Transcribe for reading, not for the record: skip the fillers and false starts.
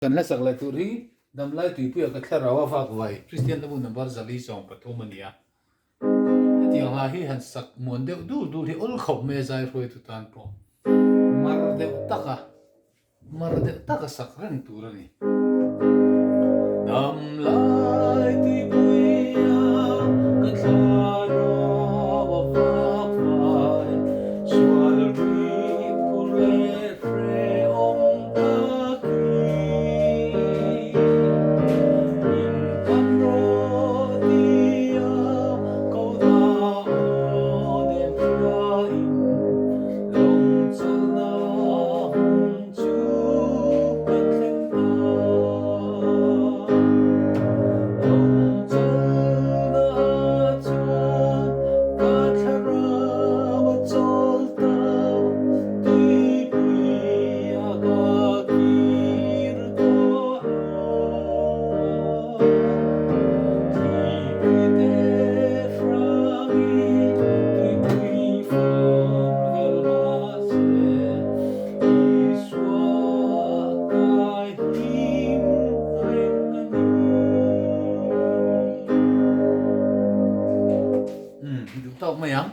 Kan hlasak leh tur hi Damlai Tuipuia ka thlarau a vak vai Kristian Hlabu number 430 a ni a. Hetiang hla hi han sak muan deuh dul dul hi awl khawp mai a zai hruaitu tan pawh mar deuh taka mar deuh taka sak reng tur a ni. Damlai Tuipuia ka thlarau a vak vai sual rik phur leh Hrehawm takin min pan rawh tia ko dah aw nem hriain lawng chawlhna hun chu ka thleng ta. Lawng chawlhna chuan ka thlarau a chawl ta. Tuipui a ka kir tawh lo. Tuipui te hrangin tuipui fawn vel mahse, Isua ka him reng a ni. Umm, duh tawk mai ang.